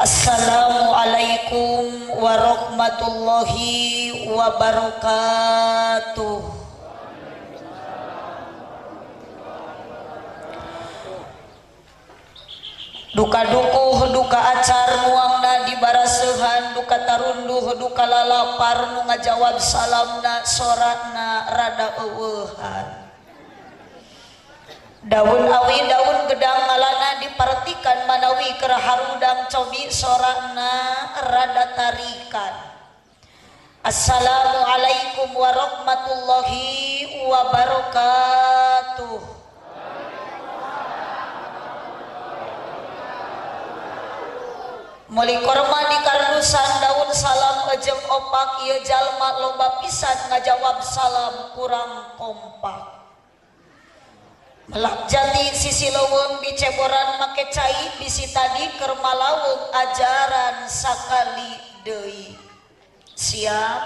Assalamualaikum warahmatullahi wabarakatuh. Duka dukuh duka acar nuangna di barasehan, duka tarunduh duka lalapar nu ngajawab salamna soratna rada eueuhan. Daun awi daun gedang ngalana dipartikan manawi keur harudang cobi sorakna rada tarikan. Assalamualaikum warahmatullahi wabarakatuh. Meuli korma di kardusan daun salam ejeng opak ieu jalma loba pisan ngajawab salam kurang kompak. Melak jati sisi leuweung diceboran make cai bisi tadi keur malawung ajaran sakali deui. Siap?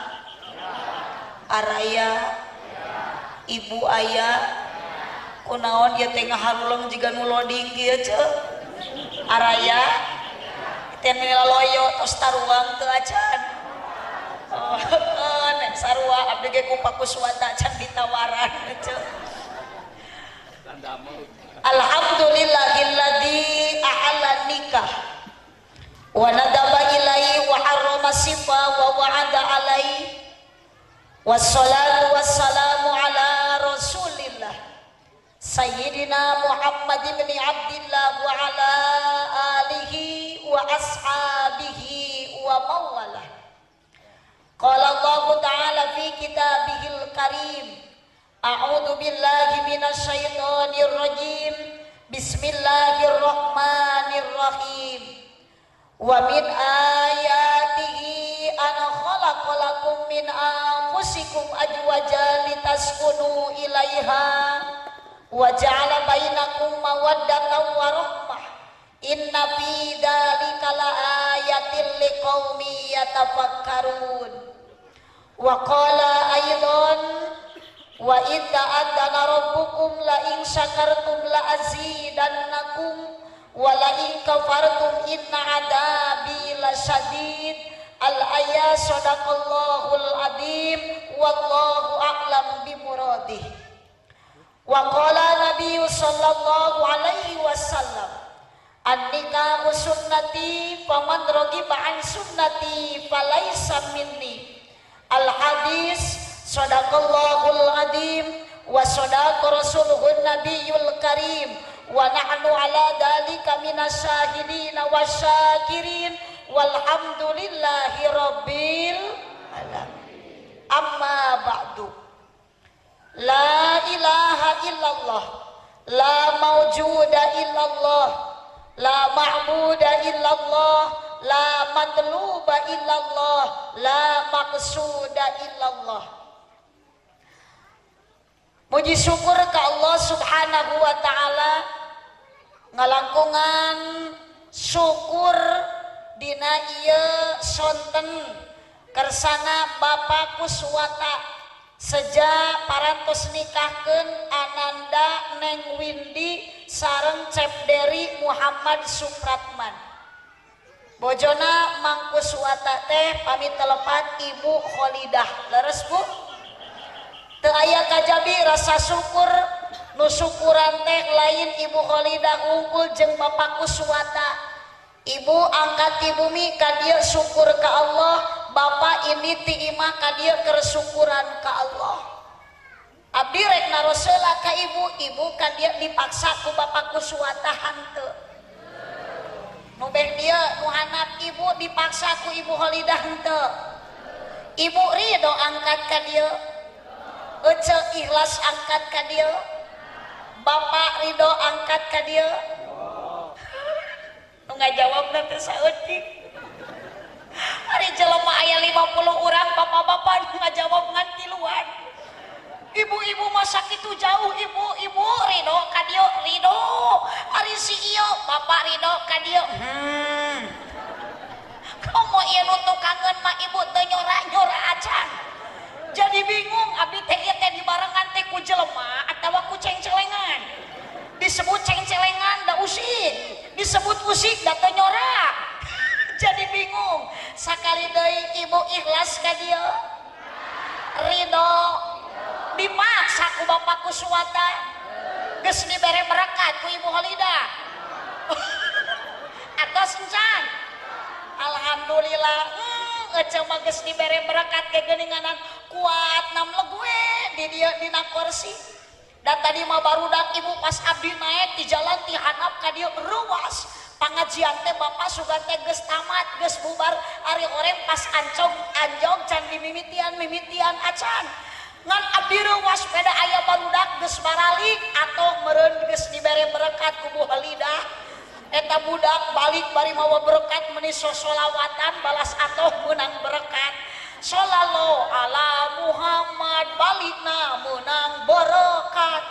Araya? Ibu aya? Kunaon ieu teh ngaharuleng jiga nu loading kieu ceu? Araya? Teh nilaloyo tos taruang teu acan. Oh, nek sarua abdi ge ku Pakuswata can ditawaran ceu. Alhamdulillahilladzi ahalla nikah wa nadaba ilaihi wa harrama sifa wa wa'ada alaihi wassalatu wassalamu ala rasulillah sayyidina Muhammad ibn Abdillah wa ala alihi wa ashabihi wa mawalah. Qala Allah ta'ala fi kitabihil karim, a'udzu billahi minasyaitonir rajim. Bismillahirrahmanirrahim. Wa min ayatihi an khalaqalakum min anfusikum azwajan litaskunu ilaiha wa ja'ala bainakum mawaddatan wa rahmah. Inna fi dzalika laayatin liqaumin yatafakkarun. Wa qala aidan wa idza adana rabbukum la in syakartum la azidannakum wa la in kafartum inna adabi lasyadid. Al ayat sadaqallahul adim wallahu a'lam bimuradih. Wa qala nabiyyu sallallahu alaihi wasallam, an-nikahu sunnati faman raghiba an sunnati falaisa minni. Al hadis sadaqallahul adim wa sadaqa rasuluhun nabiyul karim wa nahnu ala dalika minasyahidin wasyakirin walhamdulillahi rabbil alamin. Amma ba'du. La ilaha illallah, la maujuda illallah, la ma'buda illallah, la matluba illallah, la maqsuda illallah. Puji syukur ke Allah Subhanahu wa ta'ala ngalangkungan syukur dina ieu sonten kersana Bapak Kuswata sejak parantos nikahkeun Ananda Neng Windi sareng Cep Deri Muhammad Supratman. Bojona Mang Kuswata teh pamit telepat Ibu Kholidah. Leres Bu? Teu aya kajabi rasa syukur nu syukuran teh lain Ibu Kholidah unggul jeung Bapak Kuswata. Ibu angkat ti bumi ka dieu syukur ka Allah, bapak ini ti imah ka dieu keur syukuran ka Allah. Abdi rek naroseula ka ibu, ibu ka dieu dipaksa ku Bapak Kuswata hanteu. Nu beh dieu nu handap ibu dipaksa ku Ibu Kholidah henteu. Ibu ridho angkat ka dieu. Ece ikhlas angkat ka dieu. Bapak ridho angkat ka dieu. Nu ngajawabna teh saeutik. Ari jelema aya 50 urang bapak-bapak nu ngajawab ngan tiluan. Ibu-ibu masa kitu jauh ibu, ibu ridho ka dieu ridho. Ari si ieu bapak ridho ka dieu. Komo ieu nu tukangeun mah ibu teu nyora-nyora acan. Jadi bingung abdi teh ieu teh dibarengan teh ku jelema atawa ku cengcelengan. Disebut cengcelengan da usik, disebut usik da teu nyora. bingung. Sakali deui ibu ikhlas ka dieu? Ridho. Dipaksa ku Bapak Kuswata. Geus dibere berkat ku Ibu Kholidah. Atos encan. Alhamdulillah. Ece mah geus dibere berkat kegeuninganan kuat namleg we di dieu dina kursi. Da tadi mah barudak ibu pas abdi naik di jalan ti handap ka dieu ruas. Pangajian teh bapak sugan teh geus tamat, geus bubar, ari oreng pas ancong anjong can dimimitian mimitian acan. Ngan abdi reuwas peda aya barudak geus baralik atau meureun geus dibere berkat ku Bu Kholidah. Eta budak balik bari mawa berkat meuni sosolawatan balas atoh meunang berkat. Sallallahu ala Muhammad balikna meunang berkat.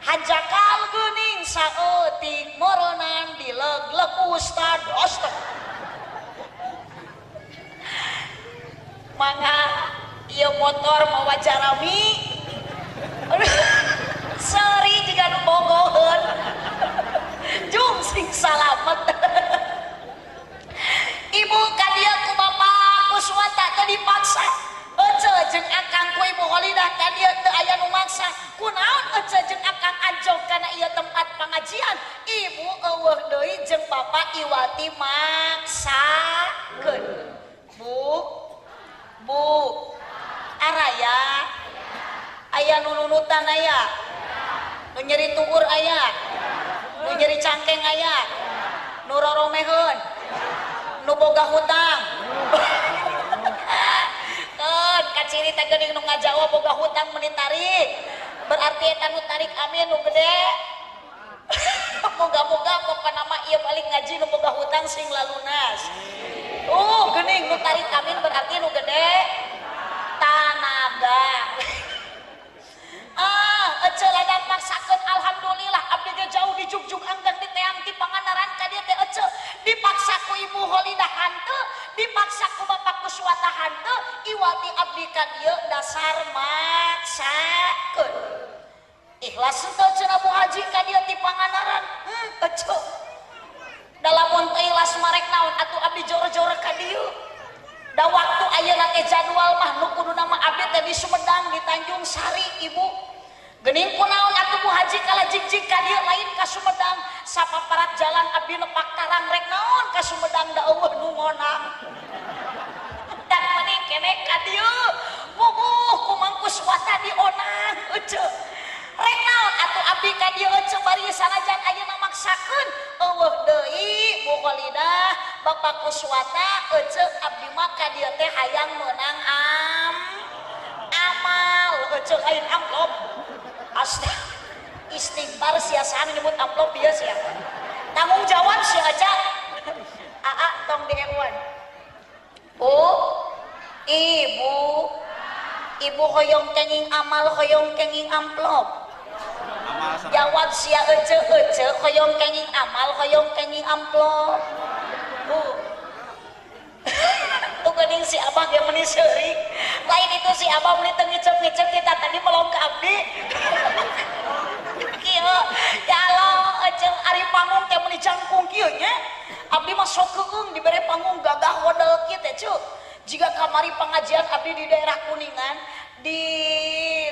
Hanjakal geuning saeutik meureunang dileg-leg ustad astag. Mangga ieu motor mawa jarami. Seri jiga nu bogoheun. Jung sing salamet. Ibu ka dieu ku Bapak Kuswata teu dipaksa. Ece jeung akang ku Ibu Kholidah ka dieu teu aya nu maksa. Kunaon ece jeung akang anjog kana ieu tempat pengajian? Ibu eueuh deui jeung Bapak Iwati maksakeun. Bu, Bu, araya aya nu nunutan aya, nu nyeri tuur aya, nu nyeri cangkeng aya, nu roromeheun, nu boga hutang. Keun kaciri teh geuning nu ngajawab boga hutang meuni tarik. Berarti eta nu tarik amin nu gede. Moga-moga pokona mah ieu balik ngaji nu boga hutang sing lalunas. Geuning nu tarik amin berarti nu gede tanaga. Ece ladang paksakeun alhamdulillah abdi ge jauh di Jugjug anggang di teang ti Pangandaran ka dieu teh ece dipaksa ku Ibu Kholidah hanteu, dipaksa ku Bapak Kuswata hanteu, iwati abdi ka dieu dasar maksakeun. Ikhlas henteu cenah Bu Haji ka dieu ti Pangandaran? Ece. Da lamun teu ikhlas marek naon atuh abdi jor-jor ka dieu. Da waktu ayeuna teh jadwal mah nu kuduna mah abdi teh di Sumedang di Tanjung Sari ibu. Geuning kunaon atuh Bu Haji kala jig-jig ka dieu lain ka Sumedang. Sapaparat jalan abdi nepak tarang rek naon ka Sumedang da eueuh nu ngonang. Dan mending kene ka dieu. Bubuh ku Mang Kuswata dionang ece. Rek naon atuh abdi ka dieu ece bari sanajan ayeuna maksakeun eueuh deui Bu Kholidah Bapak Kuswata ece abdi mah ka dieu teh hayang meunang amal ece lain amplop. Astag istighfar sia-siaan nyebut amplop bieu sia. Tanggung jawab sia aja. Aa tong diewan. Bu, ibu, ibu hoyong kenging amal hoyong kenging amplop. Jawab sia ece ece hoyong kenging amal hoyong kenging amplop. Bu. Tuh geuning si abah ge meuni seurik. Lain itu si abah meuni teu ngicep-ngicep kita tadi melong ka abdi. Kieu ya Allah ece ari panggung teh meuni jangkung kieu nya. Abdi mah sok keung dibere panggung gagah wedel kieu teh cu. Jika kamari pengajian abdi di daerah Kuningan, di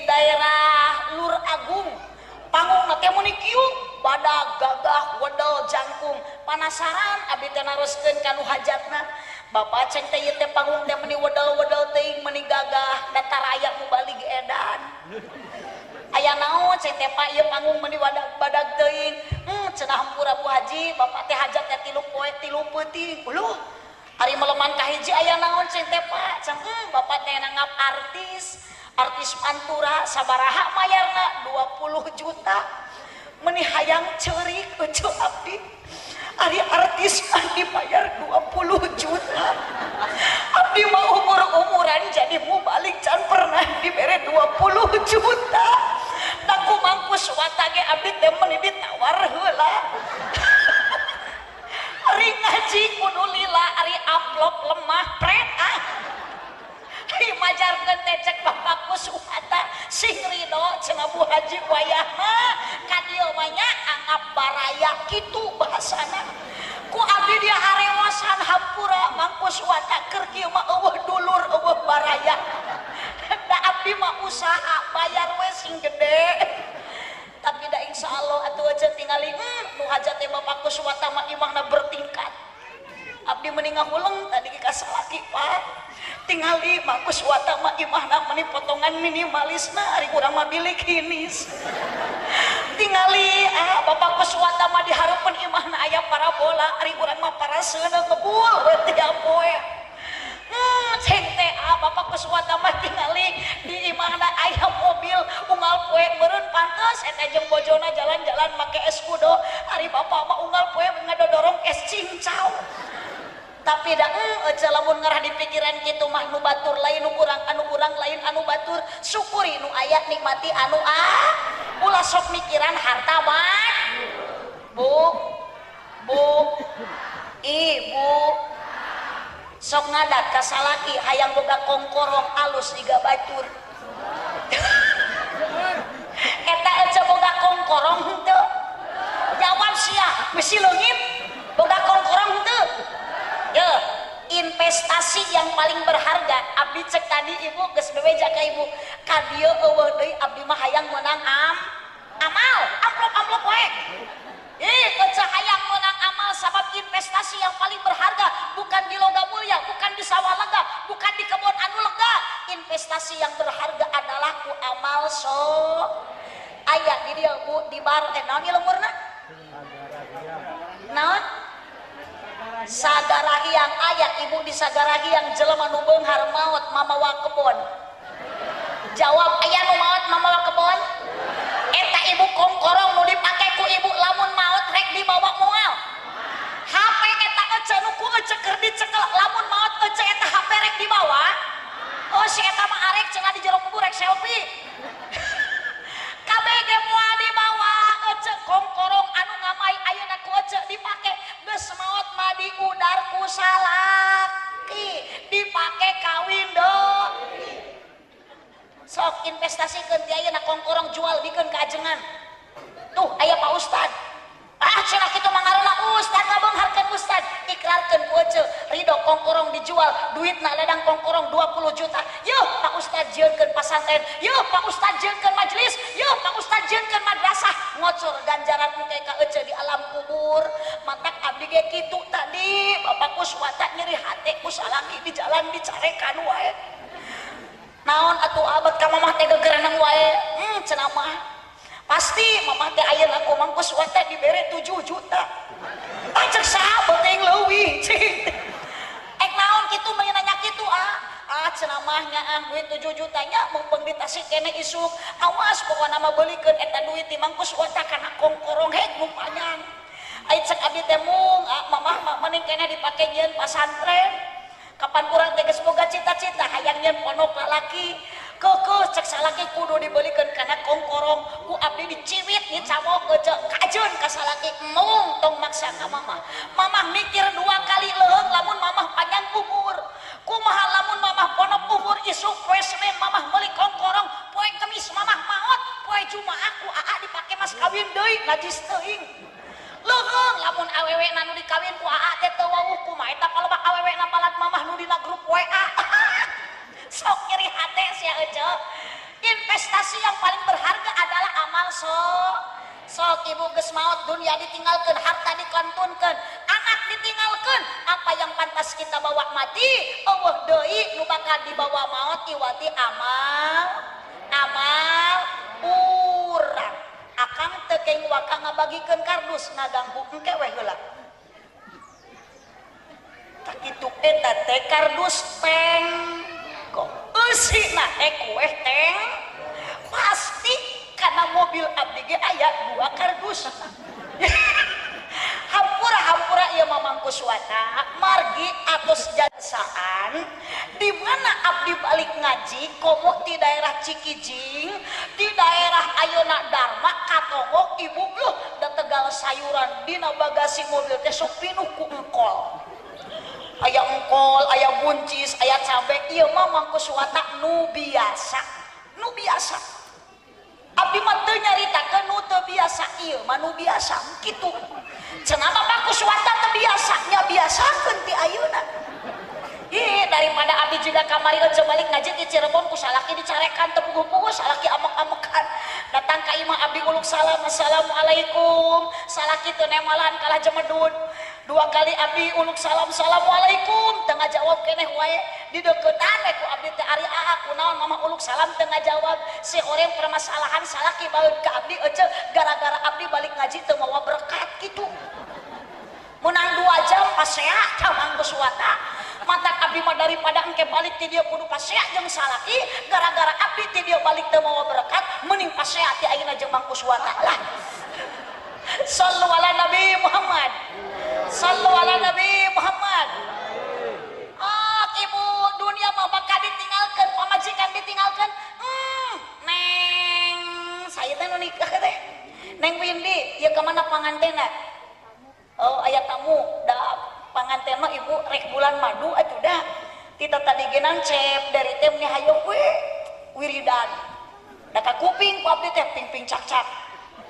daerah Lur Agung. Panggung teh meuni kieu badag gagah wedel jangkung. Panasaran abdi teh naroskeun ka nu hajatna. Bapak ceng teh ieu teh panggung teh meuni wedel-wedel teuing meuni gagah da taraya mubalig edan. Aya naon ceng teh Pak ieu panggung meuni badag teuing. Cenah hampura Bu Haji, bapak teh hajat teh 3 poe 3 peuting. Uluh, ari meleman ka hiji aya naon ceng teh Pak? Ceng bapak teh nanggap artis, artis pantura sabaraha mayarna 20 juta. Meuni hayang ceurik ece abdi. Ari artis dibayar 20 juta. Abdi mah umur-umuran jadi mubalik can pernah dibere 20 juta. Da ku Mang Kuswata ge abdi teh meuni ditawar heula. Ari ngaji kudu lila, ari amplop lemah pret ah. Ari majarkeun teh cek Bapak Kuswata sing ridho cenah Bu Haji wayahna ka dieu mah nya anggap baraya kitu bahasana. Ku abdi dia harewasan hampura Mang gede. Tapi da insya Allah atuh aja tingali nu hajat teh Bapak Kuswata mah imahna bertingkat. Abdi meni ngahuleng tadi ka salaki, Pak. Tingali Mak Kuswata mah imahna meni potongan minimalisna, ari urang mah bilik hinis. Tingali ah Bapak Kuswata mah di hareupeun imahna aya parabola, ari urang mah paraseuna ngebul we tiap poe. Ceng teh ah Bapak Kuswata mah tingali di imahna aya mobil unggal poe meureun pantes eta jeung bojona jalan-jalan make Escudo, ari bapak mah unggal poe ngadodorong es cincau. Tapi da ece lamun ngarah di pikiran kitu mah nu batur lain nu urang, anu urang lain anu batur. Syukuri nu aya, nikmati anu ah, ulah sok mikiran harta mah. Bu, bu, ibu sok ngadat ka salaki hayang boga kongkorong alus jiga batur. Eta ece boga kongkorong henteu? Jawab sia, bisi leungit. Boga kongkorong henteu? Ye, investasi yang paling berharga abdi cek tadi ibu geus bebeja ka ibu ka dieu eueuh deui abdi mah hayang meunang amal, amplop-amplop wae. Ih, ece hayang meunang amal sabab investasi yang paling berharga bukan di logam mulia, bukan di sawah lega, bukan di kebun anu lega. Investasi yang berharga adalah ku amal so. Aya di dieu Bu, di bar naon ieu lemburna? Naon? Sagarahiang. Aya ibu di Sagarahiang jelema nu beunghar maot mamawa kebon. Jawab, aya nu maot mamawa kebon? Eta ibu kongkorong nu dipake ku ibu lamun maot rek dibawa moal? HP eta ece nu ku ece keur dicekel lamun maot ece eta HP rek dibawa? Oh si eta mah arek cenah di jero kubur rek selfie. KBG moal dibawa ece. Kongkorong anu ngamai ayeuna ku ece dipake geus maot mah diudar ku salaki, dipake kawin deui. Sok investasikeun ti ayeuna kongkorong jual bikeun ka ajengan. Tuh aya Pak Ustad. Ah cenah kitu mah ngaranna ustad ngabeungharkeun ustad. Ikrarkeun ku ece ridho kongkorong dijual, duitna ladang kongkorong 20 juta. Yeuh Pak Ustad jieunkeun pasantren, yeuh Pak Ustad jieunkeun majelis, yeuh Pak Ustad jieunkeun madrasah, ngocor ganjaran engke ka ece di alam kubur. Matak abdi ge kitu tadi Bapak Kuswata nyeri hate ku salaki di jalan dicarekan wae. Naon atuh abad ka mamah teh gegereneng wae. Cenah mah pasti mamah teh ayeuna ku Mang Kuswata dibere 7 juta. Ah cek saha beuting leuwih cing. Ek naon kitu mah nanya kitu ah. Ah cenah mah nyaah duit 7 juta nya mumpung di Tasik keneh isuk. Awas pokona mah beulikeun eta duit ti Mang Kuswata kana kongkorong hek nu panjang. Ai cek abdi teh mung ah, mamah mah mending keneh dipake nyieun pasantren. Kapan urang teh geus boga cita-cita hayang nyieun pondok lalaki. Keukeuh cek salaki kudu dibelikeun kana kongkorong ku abdi diciwit dicawok ece kajeun ka salaki mung tong maksa ka mamah. Mamah mikir dua kali leuheung lamun mamah panjang umur. Kumaha lamun mamah ponok umur isuk poe Senin mamah meuli kongkorong, poe Kemis mamah maot, poe Jumaah ku aa dipake mas kawin deui najis teuing. Leuheung lamun awewe na nu dikawin ku aa teh teu wawuh kumaha eta palebah awewe na balad mamah nu dina grup WA. Sok nyeri hate sia ece. Investasi yang paling berharga adalah amal so. Sok ibu geus maot dunia ditinggalkeun, harta dikantunkeun, anak ditinggalkeun, apa yang pantas kita bawa mati? Eueuh deui nu bakal dibawa maot iwati amal amal urang. Akang teu keng waka ngabagikeun kardus ngaganggu engke we heula. Tak kitu eta teh kardus tengkok. Eusina teh kue teng pasti karena mobil abdi ge aya 2 kardus. Hampura hampura ieu mah Mang Kuswata margi atos jasaan di mana abdi balik ngaji komo di daerah Cikijing di daerah ayeuna Darma katongok ibu loh da tegal sayuran dina bagasi mobil teh sok pinuh ku engkol. Aya engkol, aya buncis, aya cabe, ieu mah Mang Kuswata nu biasa, nu biasa. Abdi mah teu nyaritakeun nu teu biasa, ieu mah nu biasa kitu. Cenah Bapak Kuswata teu biasa, nya biasakeun ti ayeuna. Ih, daripada abdi juga kamari ece balik ngaji di Cirebon ku salaki dicarekan teu puguh-puguh salaki amek-amekan. Datang ka imah abdi uluk salam, assalamualaikum. Salaki teu nemalan kalah jemedud. Dua kali abdi uluk salam, assalamualaikum, teu ngajawab keneh wae. Dideuketan we ku abdi teh, ari aa kunaon mama uluk salam teu ngajawab. Si horeng permasalahan salaki baeud ka abdi ece gara-gara abdi balik ngaji teu mawa berkat kitu. Menang 2 jam pasea ka Mang Kuswata. Matak abdi mah daripada engke balik ti dieu kudu pasea jeung salaki, gara-gara abdi ti dieu balik teu mawa berkat, mending pasea ti ayeuna jeung Mang Kuswata lah. Sallu ala Nabi Muhammad. Sallu ala Nabi Muhammad. Ah, ibu dunia mah bakal ditinggalkan, pamajikan ditinggalkan. Neng, saya teh nu nikah teh. Neng Windy, ieu ka mana pangantena? Oh, aya tamu, da panganten mah ibu rek bulan madu atuh dah. Tita tadi genan cep dari teh meni hayo we wiridan. Da ka kuping ku abdi teh ping-ping cak-cak,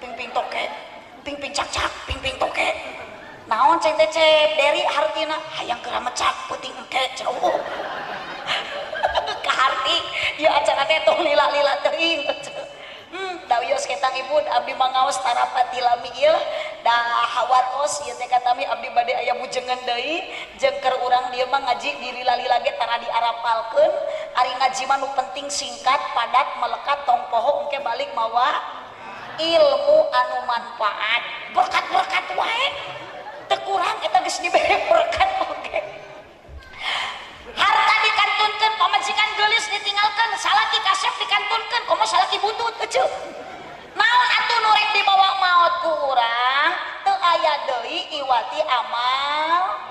ping-ping toke, ping-ping cak-cak, ping-ping toke. Naon ceng teh cep dari hartina hayang geura mecak peuting engke cenah. Oh. Kaharti ieu acara teh tong lila-lila teuing. Da wios ketang ibu abdi mangaos tarapati lami ieu da hawatos ieu teh katami abdi bade aya bujengan deui jeung keur urang dieu mah ngaji di lila-lila ge tara diarapalkeun. Ari ngaji mah nu penting singkat, padat, melekat, tong poho engke balik mawa ilmu anu manfaat. Berkat-berkat wae teu kurang eta geus dibere berkat oge. Harta dikantunkeun, pamajikan geulis ditinggalkeun, salaki kasep dikantunkeun, komo salaki butut eceu. Naon atuh nu rek dibawa maot ku urang? Teu aya deui iwati amal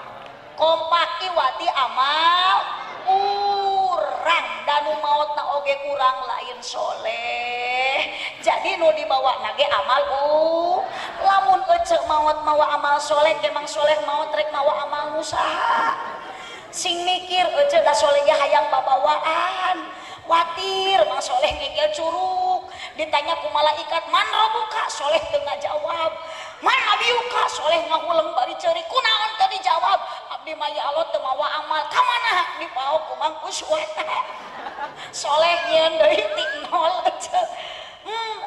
kompak, iwati amal urang, dan nu maotna oge urang lain soleh. Jadi nu dibawa nage amal lamun ece maot mawa amal soleh, emang soleh maot rek mawa amal nu saha? Sing mikir ece da soleh ge hayang babawaan. Watir Mang Soleh ngegel curug, ditanya ku malaikat man robuka, soleh teu ngajawab. Man nabiyuka, soleh ngahuleng bari ceurik, kunaon teu dijawab? Abdi mah ya Allah teu mawa amal. Ka mana? Dipaok ku Mang Kuswata. Soleh nyieun deui ti nol ece.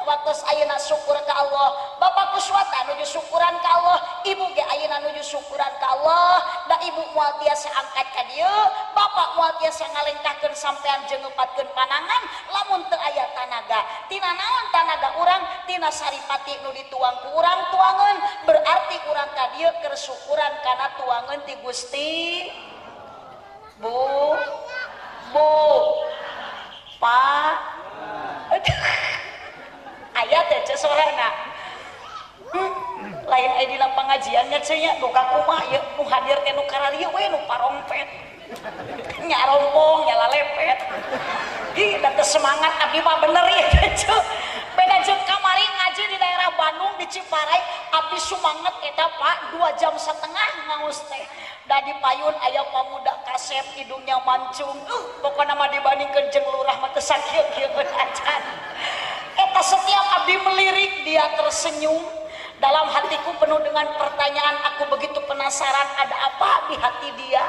Waktu ayeuna syukur ka Allah, Bapak Kuswata nuju syukuran ka Allah, ibu ge ayeuna nuju syukuran ka Allah. Da ibu moal tiasa angkat ka dieu, bapak moal tiasa ngalengkahkeun sampean jeung ngepatkeun panangan lamun teu aya tanaga. Tina naon tanaga urang? Tina saripati nu dituang ku urang tuangeun, berarti urang ka dieu keur syukuran kana tuangeun ti Gusti. Bu, Bu, Pak, aya teh ce sorana. Lain aya dina pengajian nya ce nya, duka kumaha ieu nu hadir teh nu kararieu we nu parongpet. Nyarompong, nyalalepet. Ih, da teu semangat abdi mah bener ieu teh ce. Beda jeung kamari ngaji di daerah Bandung di Ciparai, abdi sumanget eta Pak 2,5 jam ngaos teh. Da di payun aya pamuda kasep hidungnya mancung. Pokona mah dibandingkeun jeung lurah mah teu sakieu-kieu acan. Eta setiap abdi melirik dia tersenyum. Dalam hatiku penuh dengan pertanyaan, aku begitu penasaran ada apa di hati dia.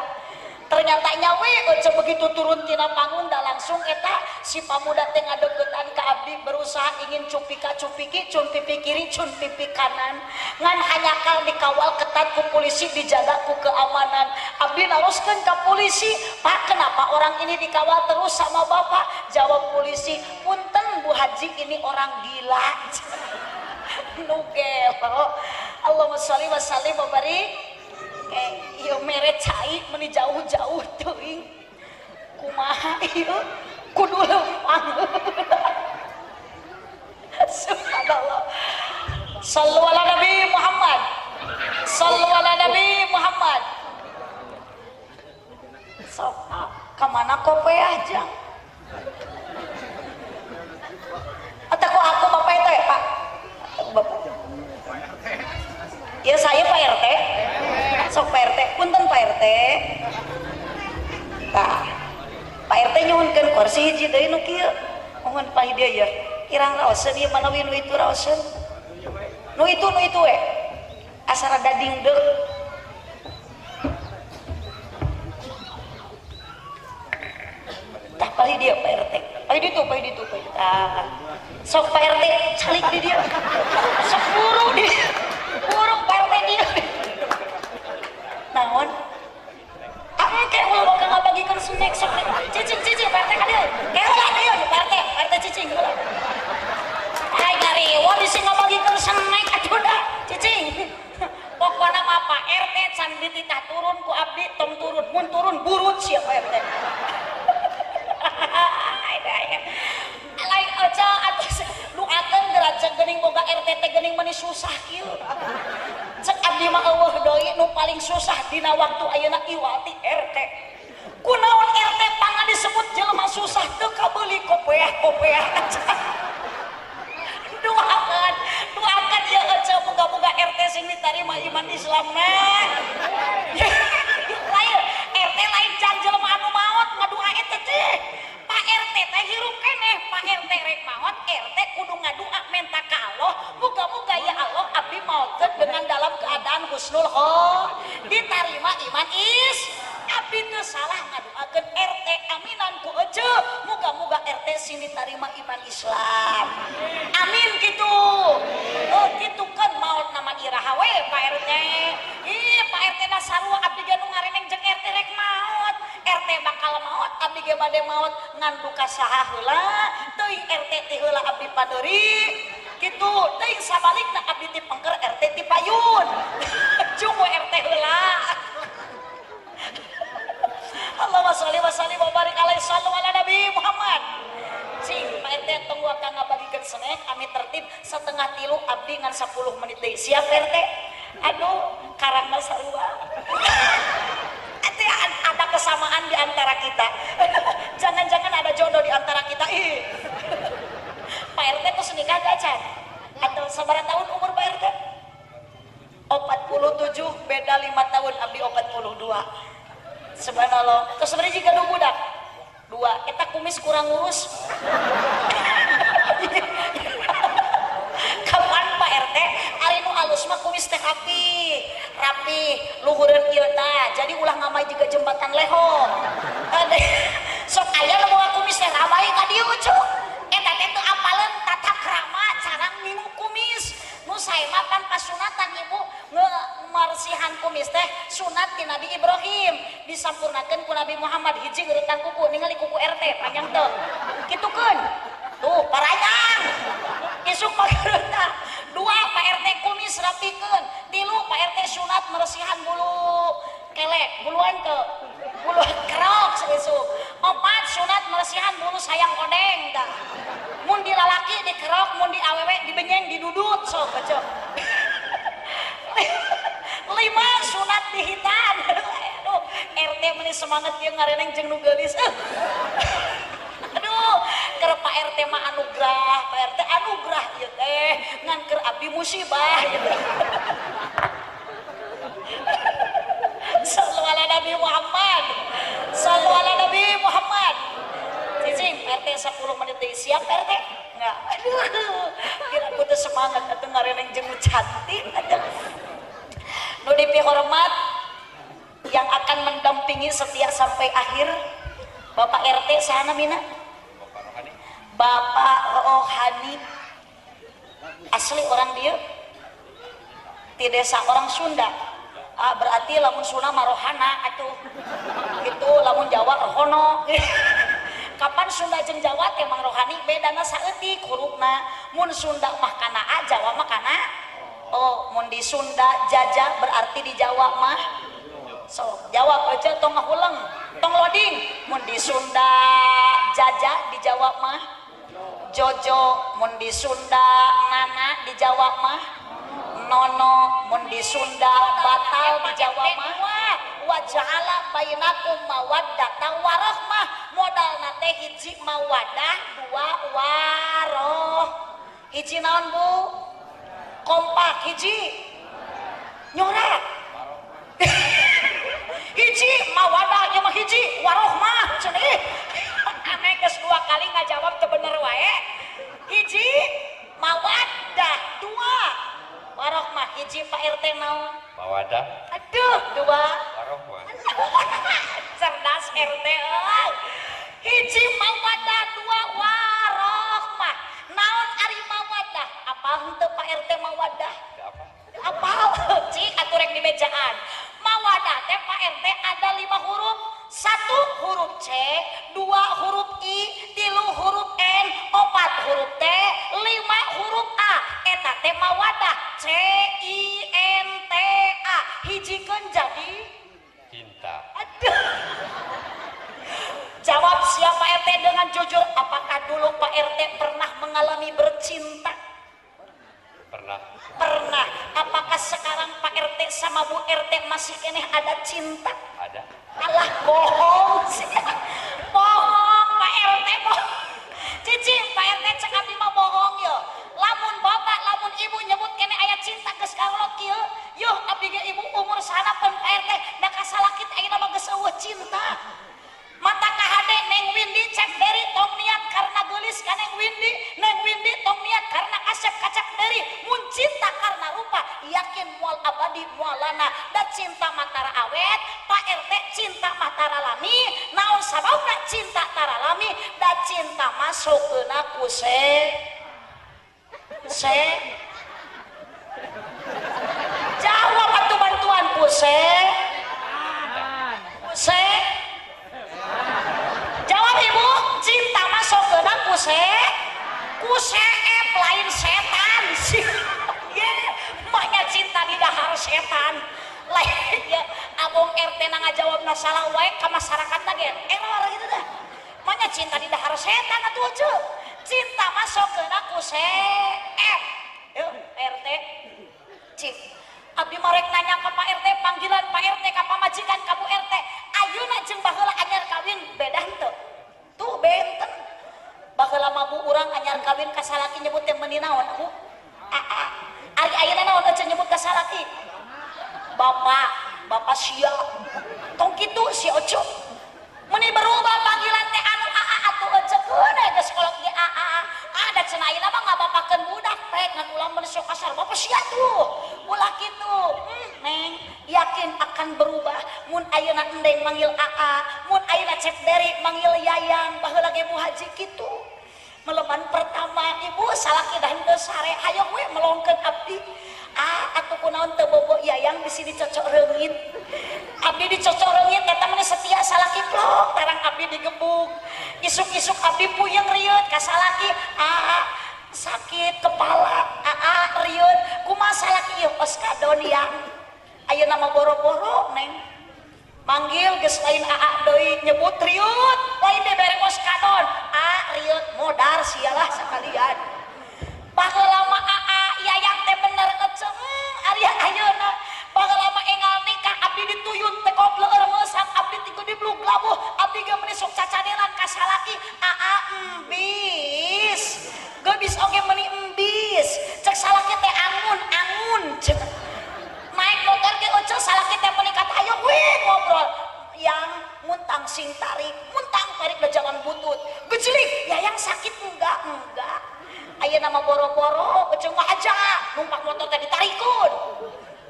Ternyata nyawe ece begitu turun tina panggung da langsung eta si pamuda teh ngadeukeutan ka abdi, berusaha ingin cupika cupiki, cun pipi kiri cun pipi kanan, ngan hanyakal dikawal ketat ku polisi, dijaga ku keamanan. Abdi naroskeun ka polisi, Pak, kenapa orang ini dikawal terus sama bapak? Jawab polisi, punten Bu Haji, ini orang gila. Nu gelo. Allahumma sholli wa sallim wa barik. Ieu mere cai meni jauh-jauh teuing. Kumaha ieu? Kudu lempang. Subhanallah. Sallu ala Nabi Muhammad. Sallu ala Nabi Muhammad. Sok ka mana kope aja? Atau ku aku bapak itu ya Pak? Bapak. Ya saya Pak RT. Sok Pak RT, punten Pak RT. Tah. Pak RT nyuhunkeun kursi hiji deui nu kieu. Mohon Pak dieu ya. Kirang raoseun ieu manawi nu itu raoseun. Nu itu we. Asa rada dingdeuk. Tah palih dieu Pak RT. Palih ditu, palih ditu, palih ditu. Tah. Sok Pak RT calik di dia. Sok buru di dia. Buru Pak RT dia. Naon? Engke ulah bakal ngabagikeun snack sok cicing cicing Pak RT ka dieu. Ke heula dieu Pak RT, Pak RT cicing heula. Ai ngariwo bisi ngabagikeun snack atuh dah cicing. Pokona mah Pak RT can dititah turun ku abdi tong turun, mun turun burut sia Pak RT. Lain aja atas doakeun geura cek geuning boga RT teh geuning meuni susah kieu. Cek abdi mah eueuh deui nu paling susah dina waktu ayeuna iwati RT. Kunaon RT pangna disebut jelema susah teu kabeuli kopeah-kopeah. Doakeun, doakeun ya ece moga-moga RT sing ditarima iman Islamna. Lain RT lain jang jelema anu maot ngadua eta teh. Pak RT teh hirup keneh, Pak RT rek maot, RT kudu ngadua menta ka Allah, moga-moga ya Allah abdi maotkeun dengan dalam keadaan husnul khotimah, ditarima iman is. Abdi teu salah ngaduakeun RT aminan ku ece, moga-moga RT sing ditarima iman Islam. Amin gitu. Oh gitu kan maot nama iraha we Pak RT. Ih Pak RT da sarua abdi ge nu ngareneng jeung RT rek maot. RT bakal maot, abdi ge bade maot ngan duka saha heula, teuing RT ti heula abdi padeuri. Gitu, teuing sabalikna abdi ti pengker RT ti payun. Cung we RT heula. Allahumma sholli wa sallim wa barik alaihi sallu ala Nabi Muhammad. Cing, Pak RT tong waka ngabagikeun snack, ami tertib 2:30 abdi ngan 10 menit deui. Siap RT? Aduh, karangna sarua. Ada kesamaan di antara kita. Jangan-jangan ada jodoh di antara kita. Ih. Pak RT tuh nikah gak can? Atau sabaraha tahun umur Pak RT? 47, beda 5 tahun, abdi 42. Subhanallah. Terus sebenarnya jika dua budak, dua, eta kumis kurang ngurus. Kapan Pak RT? Ari nu alus mah kumis teh rapi, rapi, luhureun ieu tah. Jadi ulah ngamai juga jembatan leho. Ade, sok aya nu boga kumis teh ramai ka dieu cuk. Eta teh teu apaleun tata krama cara ngingu kumis. Nu sae mah pan pasunatan ibu ngemarsihan kumis teh sunat ti Nabi Ibrahim disampurnakeun ku Nabi Muhammad hiji ngeuretan kuku ningali kuku RT panjang teu. Kitukeun. Tuh parayang. Isuk pagereutan. Dua Pak RT kumis rapikeun. Tilu Pak RT sunat meresihan bulu kelek, buluan teu. Bulu kerok isuk. Opat sunat meresihan bulu sayang odeng tah. Mun di lalaki dikerok, mun di awewe dibenyeng didudut sok kecok. Lima sunat dihitan. Aduh, RT meni semangat dia ngareneng jeung nu geulis. Aduh, keur Pak RT mah anugerah, Pak RT anugerah ieu teh ngan keur abdi musibah ieu. Sallu ala Nabi Muhammad. Sallu ala Nabi Muhammad. Cicing, RT 10 menit deui siap RT? Enggak. Aduh, kira aku tuh semangat atuh ngareneng jeung nu cantik atuh. Nu dipihormat yang akan mendampingi setia sampai akhir Bapak RT saha namina? Bapak Rohani. Asli orang dia di desa orang Sunda. Ah, berarti lamun Sunda mah rohana atuh. Gitu lamun Jawa rohono. Kapan Sunda jeung Jawa teh Mang Rohani bedana saeutik hurufna. Mun Sunda mah kana A, Jawa mah kana O. Mun di Sunda jaja berarti di Jawa mah so jawab aja tong ngahuleng, tong loading. Mun di Sunda jaja di Jawa mah Jojo, mun di Sunda nana di Jawa mah nono, mun di Sunda batal di Jawa mah wa ja'ala bainakum mawaddata warahmah. Modalna teh hiji mawadah, dua waroh. Hiji naon Bu? Kompak hiji nyorak. Hiji mawadah ieu mah hiji warohmah cenah. Aneh geus dua kali ngajawab teu bener wae. Hiji mawadah, dua warohmah. Hiji Pak RT naon? Mawadah. Aduh, dua warohmah. Cerdas RT euy. Hiji mawadah, dua warohmah. dengan jujur, apakah dulu Pak RT pernah mengalami bercinta? Pernah. Pernah. Apakah sekarang Pak RT sama Bu RT masih keneh ada cinta? Ada. Alah, bohong sih. Bohong Pak RT, bohong. Cici, Pak RT cek abdi mah bohong ya. Lamun bapak, lamun ibu nyebut keneh aya cinta geus kalot kieu, yuh abdi ge ibu umur sanapeun Pak RT, da ka salaki teh ayeuna mah geus euweuh cinta. Mata kahade Neng Windy cek Deri tong niat karena geulis ka Neng Windy, Neng Windy tong niat karena kasep ka Cek Deri. Mun cinta karena rupa yakin moal abadi moal lana, da cinta mah tara awet. Pak RT cinta mah tara lami. Naon sababna cinta tara lami? Da cinta masuk keuna ku se se jawab atuh bantuan ku se ku se. Jawab ibu, cinta masuk ke ku se ku seep lain setan sih. Ye, maknya cinta di dahar setan. Lain ya, abong RT na ngajawab salah wae ka masyarakat ge error gitu dah. Maknya cinta di dahar setan atuh euceu. Cinta masuk ke ku seep. Yuk RT. Cik, abdi marek nanya ke Pak RT, panggilan Pak RT ka pamajikan ka Bu RT. Ayeuna jeung baheula anyar kawin beda henteu? Tuh benten. Baheula mah bu urang anyar kawin ka salaki nyebut teh meuni naon Bu? Aa. Ari ayeuna naon euceu nyebut ka salaki? Bapak, bapak sia. Tong kitu si Oco. Meuni berubah panggilan teh anu aa atuh euceu keun geus kolot ge aa. Ada cenah ayeuna mah ngabapakeun budak pek ngan ulah meuni sok kasar bapak sia tuh. Ulah kitu. Neng, yakin akan berubah. Mun ayeuna endeng manggil aa, mun ayeuna Cep Deri manggil Yayang, baheula ge Bu Haji kitu. Meleman pertama ibu salaki dah henteu sare, hayang we melongkeun abdi. Ah, atuh kunaon teu bobo Yayang bisi dicocok reungit. Abdi dicocok reungit eta mah setia salaki plok tarang abdi digebug. Isuk-isuk abdi puyeng rieut ka salaki, aa sakit kepala, aa rieut. Kumaha salaki ieu oskadon yang. Ayeuna mah boro-boro neng. Manggil geus lain aa deui nyebut riut, lain dibere oskadon. A rieut modar sialah sekalian. Baheula mah aa Yayang teh bener eceu, ari ayeuna baheula mah enggal nikah abdi dituyun teh kopleur meusang abdi ti diblug labuh, abdi ge meuni sok cacadelan ka salaki aa embis. Geus oge meuni embis. Cek salaki teh angun angun cek. Naik motor ge eceu salaki teh meuni kata ayo we ngobrol. Yang muntang sing tarik, muntang tarik da jalan butut. Gejlik, Yayang sakit enggak? Enggak. Ayeuna mah boro-boro eceu mah aja numpak motor teh ditarikun.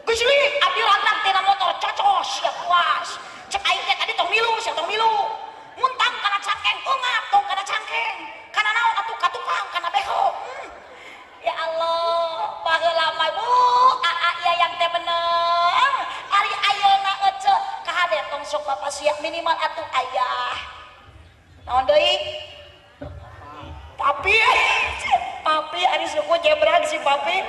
Gejlik, abdi ragnak tina motor cocos sia puas. Cek aing teh tadi tong milu, sia tong milu. Muntang kana cangkeng, ungap tong kana cangkeng. Kana naon atuh ka tukang, kana beho. Ya Allah, baheula mah Bu, aa Yayang teh bener. Ari ayeuna eceu kahade tong sok bapak sia minimal atuh ayah. Naon deui? Papi, papi ari suku jebrag si papi.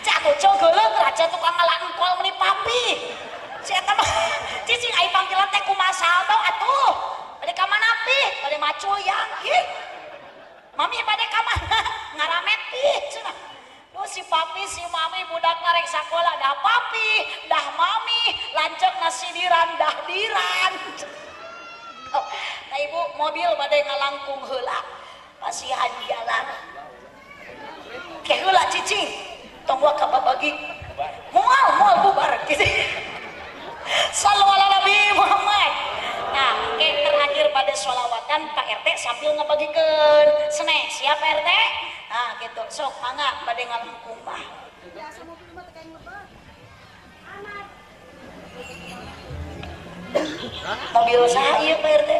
Cek atuh ceu geuleuh raja tukang ngala engkol meuni papi. Si eta mah cicing ai panggilan teh kumaha saldo atuh. Bade ka mana pi? Bade macul yang. Ih. Mami bade ka mana? Ngaramet pi cenah. Duh si papi si mami budak rek sakola dah papi, dah mami, lanceuk nasidiran dah diran. Oh, nah ibu mobil bade ngalangkung heula. Pasihan jalan. Ke heula cicing. Tong wa kababagi. Moal moal bubar gitu. Sallu ala Nabi Muhammad. Nah, ke terakhir pada sholawatan Pak RT sambil ngebagikeun snack. Siap RT? Nah, gitu. Sok mangga bade ngalangkung mah. Mobil saha ieu Pak RT?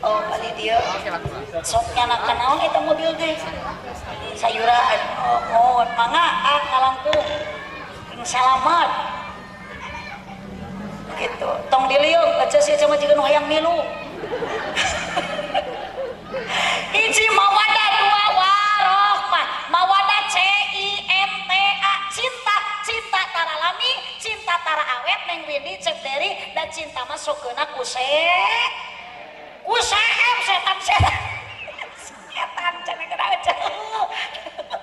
Oh, kali dia. Sok nyana naon eta mobil teh? Sayuran. Oh, mohon mangga ah ngalangkung. Salamat. Gitu. Tong diliung eceu sia mah jiga nu hayang milu. Hiji mawadah dua warohmah. Mawadah C I N T A cinta, cinta tara lami, cinta tara awet Neng Windy cek Deri dan cinta mah sokeuna ku se. Ku seep setan setan. Setan cenah geura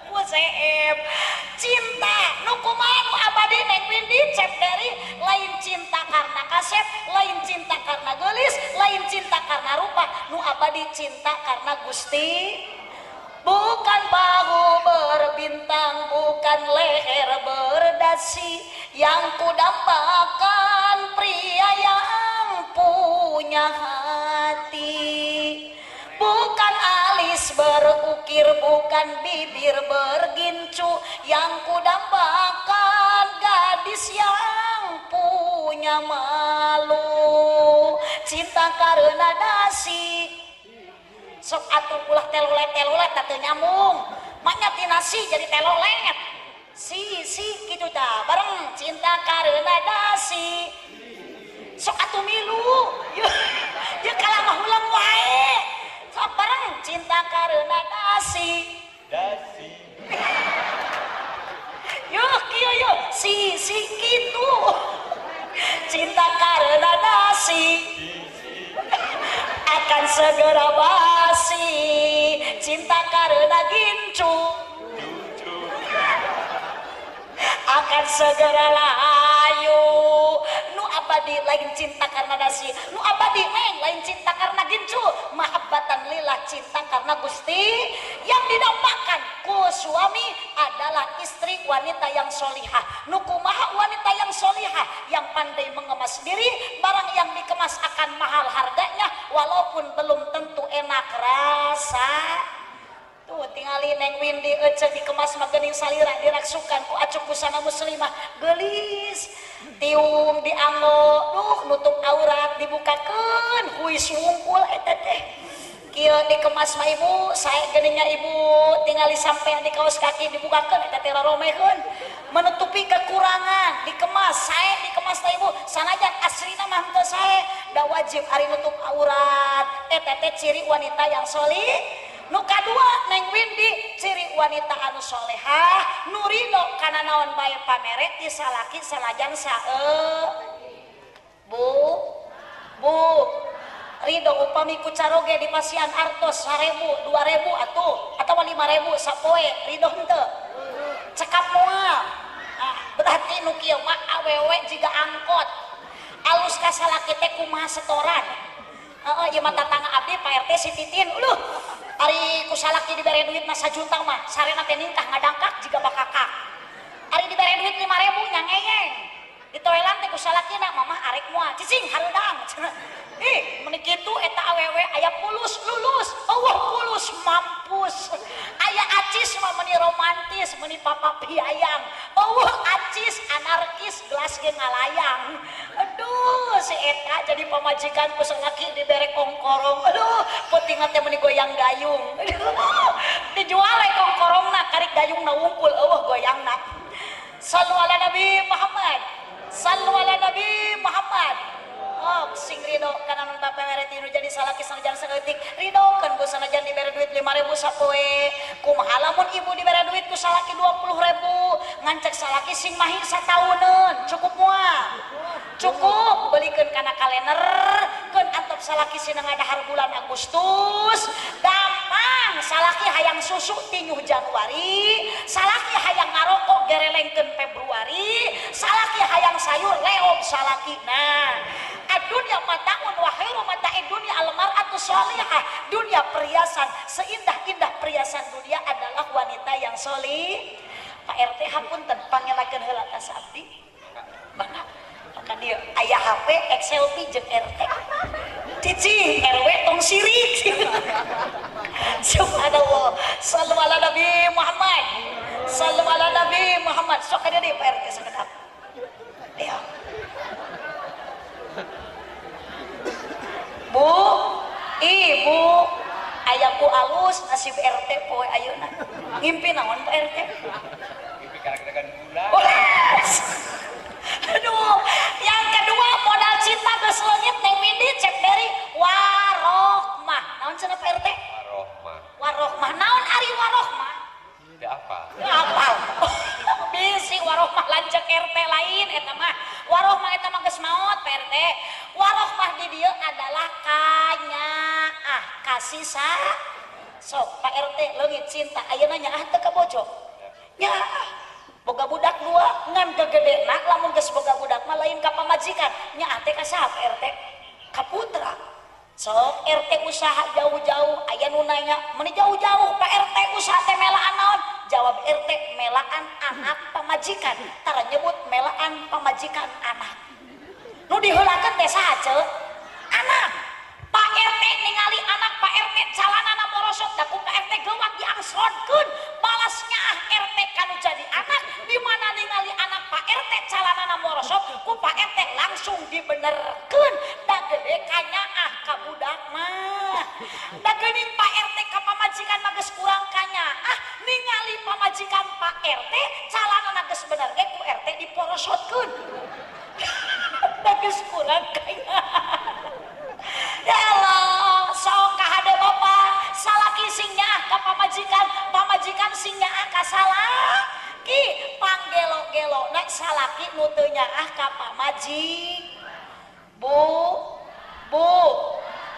Bu Seep. Cinta nu kumaha nu abadi Neng Windy Cep dari lain cinta karena kasep, lain cinta karena geulis, lain cinta karena rupa, nu abadi cinta karena Gusti. Bukan bahu berbintang, bukan leher berdasi, yang kudambakan pria yang punya hati. Bukan alis berukir, bukan bibir bergincu, yang kudambakan gadis yang punya malu. Cinta karena dasi. Sok atuh ulah telolet-telolet teu nyambung. Maknya tina si jadi telolet. Si si kitu tah bareng cinta karena dasi. Sok atuh milu. Ya kalah mah ulang wae. Sok bareng cinta karena dasi. Dasi. Yuk kieu yuk si si kitu. Cinta karena dasi akan segera basi. Cinta karena gincu akan segera layu. Nu abadi lain cinta karena dasi, nu abadi neng lain cinta karena gincu. Mahabbatan lillah, cinta karena Gusti. Yang didambakan ku suami adalah istri wanita yang solihah. Nu kumaha wanita yang solihah? Yang pandai mengemas diri. Barang yang dikemas akan mahal harganya walaupun belum tentu enak rasa. Tuh tingali Neng Windy ece dikemas mah geuning salira diraksukan ku acuk busana muslimah geulis tiung dianggo duh nutup aurat dibukakeun huis wungkul eta teh. Kieu dikemas mah ibu sae geuningnya ibu tingali sampean di kaos kaki dibukakeun eta teh raromehkeun menutupi kekurangan. Dikemas sae dikemas teh ibu sanajan aslina mah henteu sae da wajib ari nutup aurat eta teh ciri wanita yang solih. Nu kadua Neng Windy ciri wanita anu solehah nu ridho kana naon bae pamere ti salaki sanajan sae. Bu bu ridho upami ku caroge di pasian artos 1000 2000 atuh atawa 5000 sapoe ridho henteu cekap moal. Nah, berarti nu kieu mah awewe jiga angkot alus ka salaki teh kumaha setoran. Heeh ieu mah tatangga abdi Pak RT si Titin uluh ari ku salaki dibere duit mah sajuta mah sarena teh ningkah ngadangkak jiga bakakak. Ari dibere duit 5000 nya ngeyeng. Ditoelan teh ku salakina mamah arek moal cicing hareudang. Ih mun kitu eta awewe aya pulus lulus, eueuh pulus mampus. Aya acis mah meuni romantis, meuni papapiayang. Eueuh acis anarkis gelas ge ngalayang. Aduh si eta jadi pamajikan ku salaki dibere kongkorong. Aduh peutingna teh meuni goyang gayung. Aduh dijual we kongkorongna karik gayungna wungkul eueuh goyangna. Sallu ala Nabi Muhammad. Sallu ala Nabi Muhammad. Oh, sing ridho kana nun pamere tinu jadi salaki sanajan saeutik ridhokeun ku sanajan dibere duit 5000 sapoe. Kumaha lamun ibu dibere duit ku salaki 20000 ngancek salaki sing mahi satauneun cukup moal? Cukup belikeun kana kalender keun antep salaki sina ngadahar bulan Agustus. Gampang salaki hayang susu tinyuh Januari, salaki hayang ngarokok gerelengkeun Februari, salaki hayang sayur leok salaki. Nah dunia mataun wa khairu mata'id dunia almar'atu sholihah. Dunia perhiasan, seindah-indah perhiasan dunia adalah wanita yang solih. Pak RT hapunten pangelakeun heula ka abdi. Mangga maka dia aya HP XLP jeung RT. Cicing RW tong sirik. Subhanallah. Sallu ala Nabi Muhammad. Sallu ala Nabi Muhammad. Sok ka dieu Pak RT sakedap. Dia. Bu, ibu, ayahku alus nasib RT poe ayeuna. Ngimpi naon Pak RT? Ngimpi karek-karekan gula. Aduh, yang kedua modal cinta geus leungit Neng Windy cek dari warohmah. Naon cenah Pak RT? Warohmah. Warohmah. Naon ari warohmah? Teu apa? Teu apa. Bisi warohmah lanceuk RT lain eta mah. Warohmah eta mah geus maot Pak RT. Warohmah di dieu adalah kanyaah, Kasih sok Pak RT leungit cinta ayeuna nyaah teu ka bojo? Nyaah. Boga budak dua ngan gegedena lamun geus boga budak mah lain ka pamajikan, nyaah teh ka saha Pak RT? Ka putra. Sok RT usaha jauh-jauh aya nu nanya, "Meuni jauh-jauh Pak RT usaha teh melaan naon?" Jawab RT, "Melaan anak pamajikan." Tara nyebut melaan pamajikan anak. Nu diheulakeun teh saha ceu? Anak. Pak RT ningali anak Pak RT calanana morosot da ku Pak RT geuwat diangsodkeun. Balas nyaah RT kanu jadi anak di mana ningali anak Pak RT calanana morosot ku Pak RT langsung dibenerkeun. Da gede kanyaah ka budak mah. Da geuning Pak RT ka pamajikan mah geus kurang kanyaah, ningali pamajikan Pak RT calanana geus bener ge ku RT diporosotkeun. Da geus kurang kanyaah. Ya Allah, sok kahade bapak, salaki sing nyaah ka pamajikan, pamajikan sing nyaah ka salaki, panggelo-gelo na salaki nu teu nyaah ka pamajik. Bu, bu,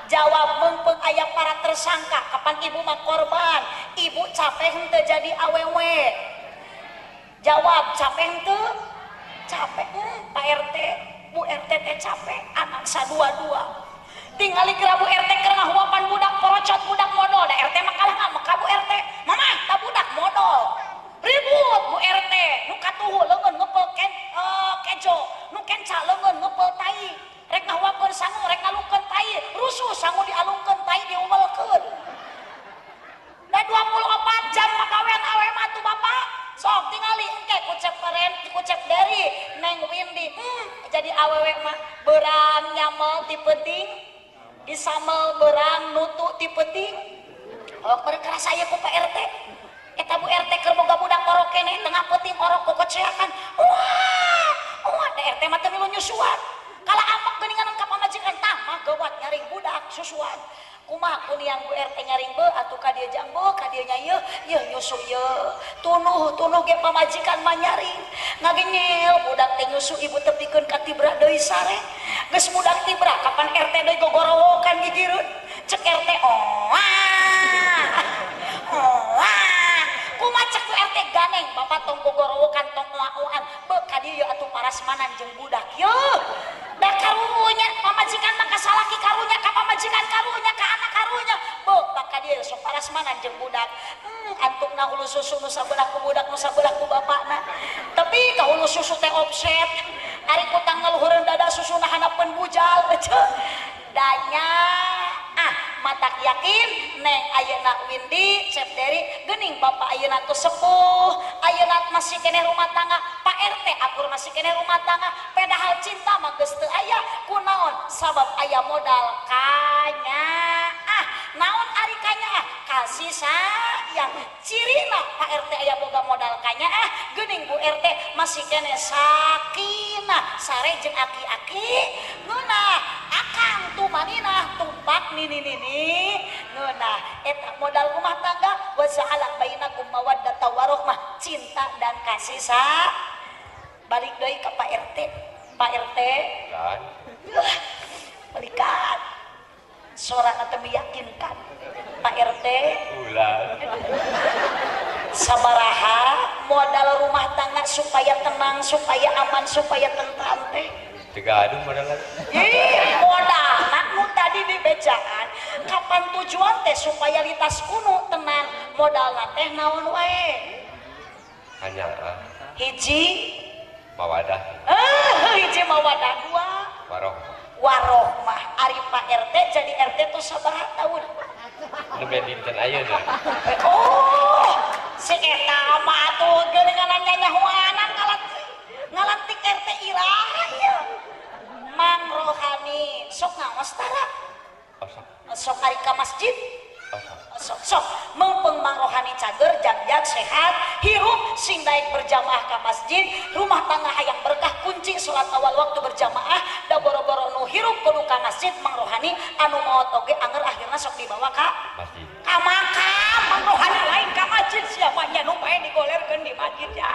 jawab meungpeung aya para tersangka, kapan ibu mah korban, ibu capek henteu jadi awewe? Jawab, capek henteu? Capek, Pak RT, Bu RT teh capek, anak sadua-dua. Tingali geura Bu RT keur ngahuapan budak porocot budak modol, da RT mah kalah ngambek ka Bu RT. Mama, da budak modol. Ribut Bu RT, nu katuhu leungeun ngepel kejo, nu kenca leungeun ngepel tai. Rek ngahuapkeun sangu, rek ngalungkeun tai, rusuh sangu dialungkeun tai diuwelkeun. Da 24 jam pagawean awe mah tuh bapak. Sok tingali engke ku Cep Keren, ku Cep Deri, Neng Windy, jadi awewe mah beurang nyamel ti peuting, disamel beurang nutu ti peuting. Oh, kerasa aya ku Pak RT. Eta Bu RT keur boga budak orok keneh tengah peuting orok kokoceakan. Wah, wah da RT mah teu milu nyusuan. Kala ambek geuningan ka pamajikan tah mah geuwat nyaring budak susuan. Kumaha kuniang Bu RT nyaring beuh atuh ka dieu jang beuh ka dieu nya yeuh yeuh nyusu yeuh. Tunuh tunuh ge pamajikan mah nyaring. Ngagenyel budak teh nyusu ibu tepikeun ka tibra deui sare. Geus budak tibra kapan RT deui gogorowokan gigireun. Cek RT oah. Oah. Kumaha cek Bu RT ganeng bapak tong gogorowokan tong oah-oahan. Beuh ka dieu atuh parasmanan jeung budak yeuh. Da karunya pamajikan mah ka salaki karunya ka pamajikan karunya ka anak karunya. Beuh ka dieu sok parasmanan jeung budak. Antukna hulu susu nu sabelah ku budak nu sabelah ku bapakna. Tapi ka hulu susu teh offset. Ari kutang ngaluhureun dada susuna hanapeun bujal eceu. Danya ah matak yakin Neng ayeuna Windy Cep Deri geuning bapak ayeuna tuh sepuh ayeuna masih keneh rumah tangga Pak RT akur masih keneh rumah tangga padahal cinta mah geus teu aya kunaon sabab aya modal kanyaah naon ari kanyaah kasih sayang cirina Pak RT aya boga modal kanyaah geuning Bu RT masih keneh sakinah sare jeung aki-aki ngeunah akang tumaninah tumpak nini-nini ngeunah eta modal rumah tangga wa ja'ala bainakum mawaddata warahmah cinta dan kasih sayang. Balik deui ka Pak RT. Pak RT Kan? Balikan sorana teh meyakinkan Pak RT. Ulah. Sabaraha modal rumah tangga supaya tenang, supaya aman, supaya tentram teh? Tiga aduh modal lagi. Ih, modal nu tadi dibejaan kapan tujuan teh supaya litas kuno tenang modal teh naon wae? Hanya ah, Hiji. Mawadah. Hiji mawadah, dua. Warohmah. Warohmah. Ari Pak RT jadi RT tuh sabaraha tahun? Nembe dinten ayeuna. Oh, si eta mah atuh geuningan nyanyahoanan ngalantik ngalantik RT iraha ieu. Mang Rohani sok ngaos tara? Osok. Sok ari ka masjid? Osok. Sok sok meungpeung Mang Rohani cager jagjag sehat hirup sing daek berjamaah ka masjid, rumah tangga hayang berkah kunci salat awal waktu berjamaah da boro-boro nu hirup kudu ka masjid Mang Rohani anu maot oge anger akhirna sok dibawa ka masjid. Ka makam Mang Rohani lain ka masjid siapanya nu pae digolerkeun di masjid ya.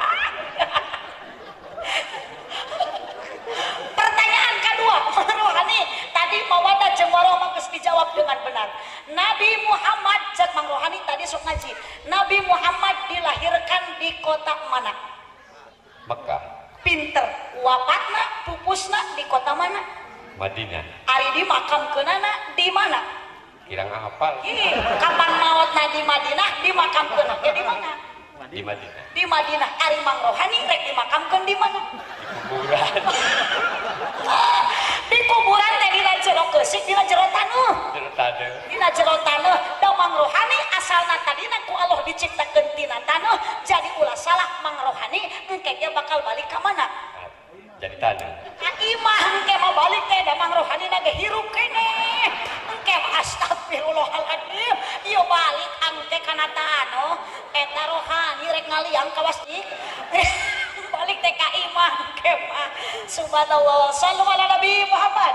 Pertanyaan kedua, Mang Rohani tadi mawadah jeung warohmah geus leres dijawab dengan benar. Nabi Muhammad, cek Mang Rohani tadi sok ngaji. Nabi Muhammad dilahirkan di kota mana? Mekah. Pinter. Wafatna, pupusna di kota mana? Madinah. Ari dimakamkeunana di mana? Kirang hafal. Ih, kapan maotna di Madinah, dimakamkeun ya di mana? Di Madinah. Di Madinah. Ari Mang Rohani rek dimakamkeun di mana? Di kuburan. Di kuburan teh dina jero keusik, dina jero taneuh. Jero taneuh. Dina jero taneuh. Da Mang Rohani asalna tadina ku Allah diciptakeun tina taneuh, jadi ulah salah Mang Rohani engke ge bakal balik ka mana? Jadi taneuh. Ka imah engke mah balik teh, da Mang Rohani na ge hirup keneh. Engke mah astagfirullahaladzim, ieu balik engke kana taneuh, eta rohani rek ngaliang kawas ik. Balik teh ka imah engke mah. Subhanallah. Sallu ala Nabi Muhammad.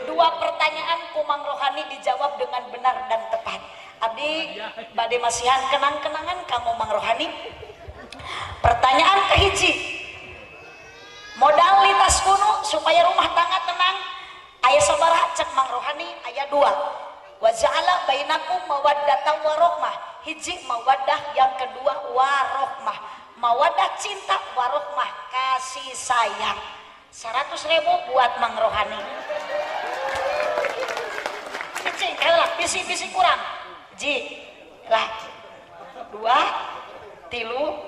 Dua pertanyaan ku Mang Rohani dijawab dengan benar dan tepat. Abdi bade masihan kenang-kenangan kamu Mang Rohani. Pertanyaan kehiji, modalitas kuno supaya rumah tangga tenang aya sabaraha? Cek Mang Rohani aya dua. Wa ja'ala bainakum mawaddatan warohmah. Hiji mawaddah, yang kedua warohmah. Mawaddah cinta, warohmah kasih sayang. 100.000 buat Mang Rohani. Hiji lah, bisi-bisi kurang. Ji lah, dua, tilu,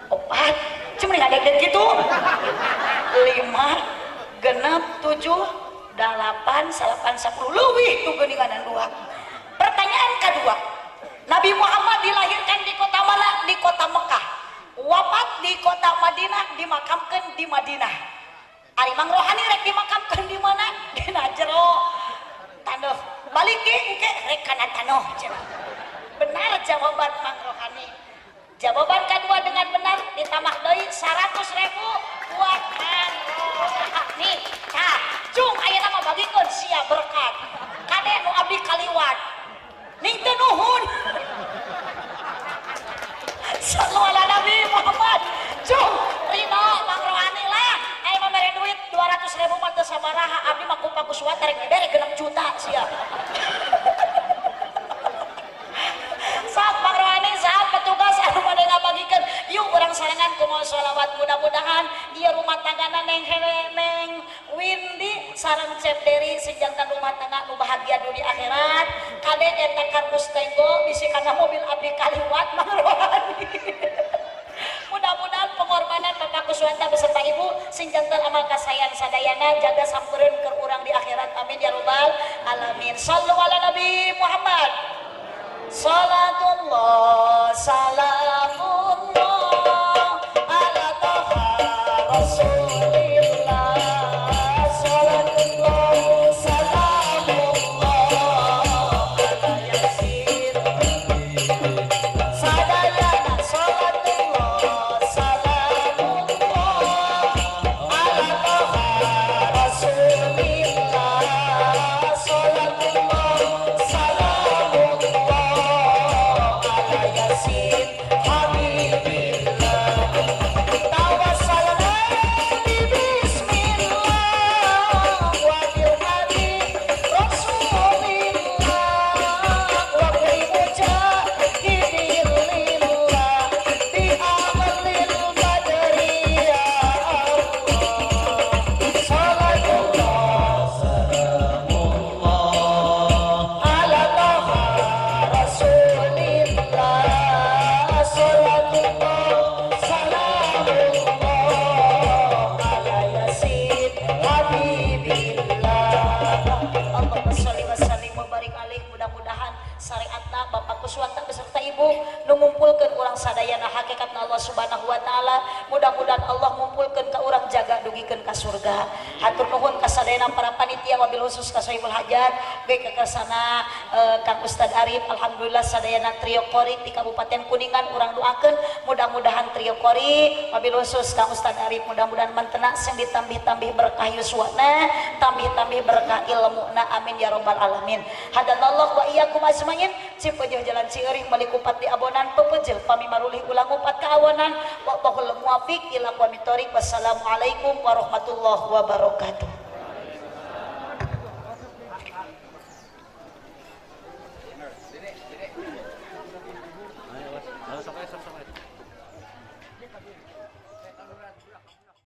opat, cuma nggak gitu, lima, genep, tujuh, delapan, salapan, 10, lebih tuh geninganan dua. Pertanyaan kedua, Nabi Muhammad dilahirkan di kota mana? Di kota Mekah. Wafat di kota Madinah, dimakamkan di Madinah. Ari Mang Rohani rek dimakamkan di mana? Dina jero taneuh. Balik ge engke rek kana taneuh cenah. Benar jawaban Mang Rohani. Jawaban kedua dengan benar, ditambah deui 100.000 buat Mang Rohani. Tah, cung ayeuna mah bagikeun sia berkat. Kade nu abdi kaliwat. Ning teu nuhun. Sallu ala Nabi Muhammad. Cung, ridho Mang Rohani lah. Aya mah mere duit 200.000 mah teu sabaraha, abdi mah ku Pak Kuswata rek dibere 6 juta sia. Saat Mang Rohani, saat petugas anu bade ngabagikeun, yuk urang sarengan kumaha sholawat, mudah-mudahan ieu rumah tanggana Neng Hele, Neng Windy sareng Cep Deri sing janten rumah tangga nu bahagia dunia akhirat. Kade eta kardus tenggo bisi kana mobil abdi kaliwat Mang Rohani. Mudah-mudahan pengorbanan Bapak Kuswanta beserta Ibu sing janten amal kasayan sadayana, jaga sampereun keur urang di akhirat. Amin ya robbal alamin. Sallu ala Nabi Muhammad. Salatullah salamullah ala Toha Rasulillah. Salatullah salamullah ala Yasin sadayana. Salatullah salamullah ala Toha Rasulillah. Salatullah salamullah ala Yasin Habibillah. Tawassalna bi bismillah wa bil hadi Rasulillah wa bi mujahidin lillah bi amalil badri ya Allah. Salatullah ala Toha Rasulillah. Salatullah salamullah ala Yasin Habibillah. Allahumma sholli wa sallim wa barik alaih. Mudah-mudahan syariatna Bapak Kuswanta beserta Ibu nu ngumpulkeun urang sadayana hakikatna Allah Subhanahu wa taala, mudah-mudahan Allah ngumpulkeun ka urang jaga dugikeun ka surga. Hatur nuhun ka sadayana para panitia, wabil khusus ka Sohibul Hajat ge ka kersana Kang Ustad Arif. Alhamdulillah sadayana trio Qori di Kabupaten Kuningan, urang doakeun mudah-mudahan trio Qori wabil khusus Kang Ustad Arif mudah-mudahan mantena sing ditambih-tambih berkah yuswana, tambih-tambih berkah ilmuna. Amin ya robbal alamin. Hadanallah wa iyyakum ajmain. Cipeujeuh jalan Cieuring balik kupat di abonan, pepeujeuh pami marulih ulang ngupat kaawanan. Wallahul muwafiq ila aqwamit thoriq. Wassalamualaikum warahmatullahi wabarakatuh.